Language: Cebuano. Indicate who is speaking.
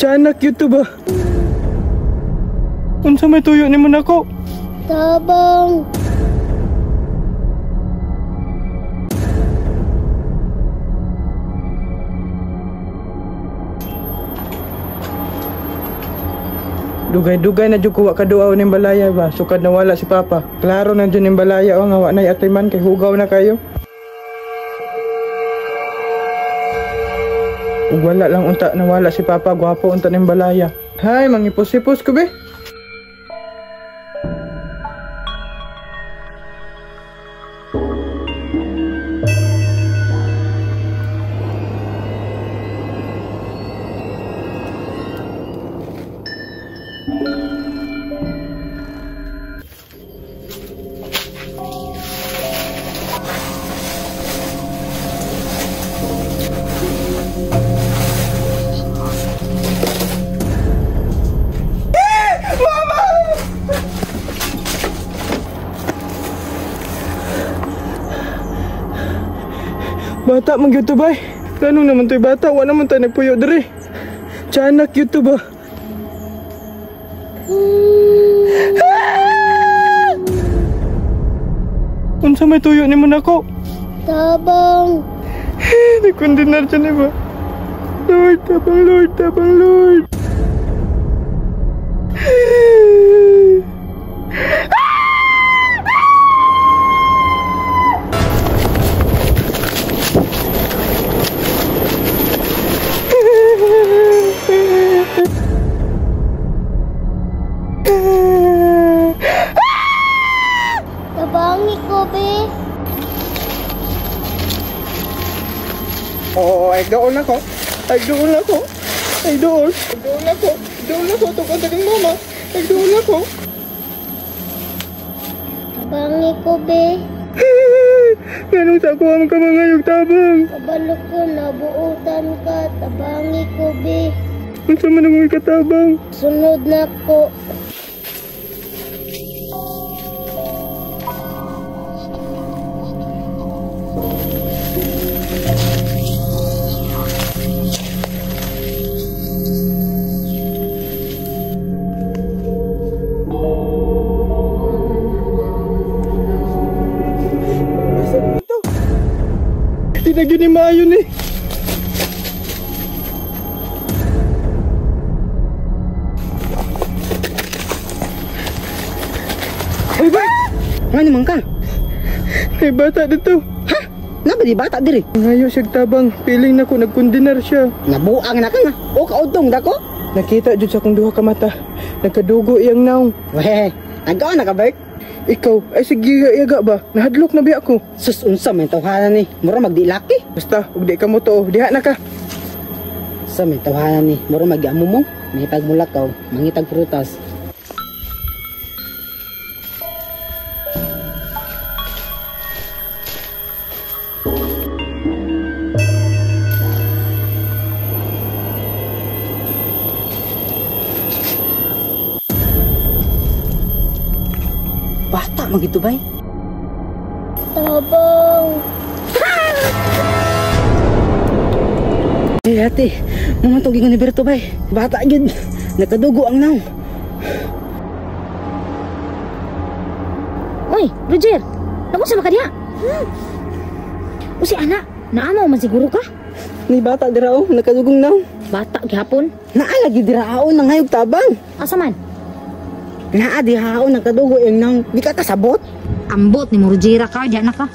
Speaker 1: Tiyanak YouTube ah. Unsa may tuyo nimo nako?
Speaker 2: Tabang.
Speaker 1: Dugay-dugay na jud ko wa kaduaw ning balaya ba. Sukad nawala si Papa. Klaro na jud ning balaya o nga wa nay atiman kay hugaw na kayo. Ug wala lang unta nawala si Papa, gwapo unta ning balaya. Hay, mangipos-ipos ko be. Bata man gyud to bay. Ganong naman to'y bata, wa naman tayo nagpuyo diri. Tiyanak YouTube ah. Unsa may tuyo nimo nako?
Speaker 2: Tabang.
Speaker 1: Nagkundinar siya ni ba? Lord, tabang Lord, tabang Lord.
Speaker 2: Tabangi ko, be.
Speaker 1: Oo, ay doon ako. Ay doon ako. Ay doon. Ay doon ako. Doon ako. Tukod sa kang mama. Ay doon ako.
Speaker 2: Tabangi ko, be.
Speaker 1: Ganun sa ako ang kamangayog tabang.
Speaker 2: Kabalo ko, nabuutan ka. Tabangi ko, be.
Speaker 1: Unsa man ang katabang?
Speaker 2: Sunod na ko.
Speaker 1: Di na gyud ni maayo ni. Uy, ba?
Speaker 3: Ano man ka?
Speaker 1: May bata dito.
Speaker 3: Ha? Naba di bata diri?
Speaker 1: Ngayo siya tabang. Piling na ko nagkundinar siya.
Speaker 3: Nabuang na ka nga. O kaudtong dako?
Speaker 1: Nakita jud sa akong duha ka mata. Nagkadugo iyang naong.
Speaker 3: Weh, nagkaon na ka, Bert?
Speaker 1: Ikaw, ay sige yaga ba? Nahadlok na biya ko.
Speaker 3: Sus, unsa may tawhana ni. Mura magdilaki.
Speaker 1: Basta, ug di ka mo tuo, diha na ka.
Speaker 3: Sa may tawhana ni, mura magyamo mo. May pagmulakaw, mangitag prutas. Bata magito bay.
Speaker 2: Tabang.
Speaker 3: Eh ate, mga tuging ni Berto bay. Bata gyud, nakadugo ang naw.
Speaker 4: Oy, Roger, nagunsa man ka diha? Usi ana, naamaw man siguro ka?
Speaker 3: Ni bata dira oh, nakadugong naw.
Speaker 4: Bata gihapon?
Speaker 3: Naa lagi dira oh, nangayog tabang.
Speaker 4: Asa man?
Speaker 3: Naa diha oh, nakadugo ang naw. Di ka kasabot?
Speaker 4: Ambot ni mo Roger ka, diha na ka.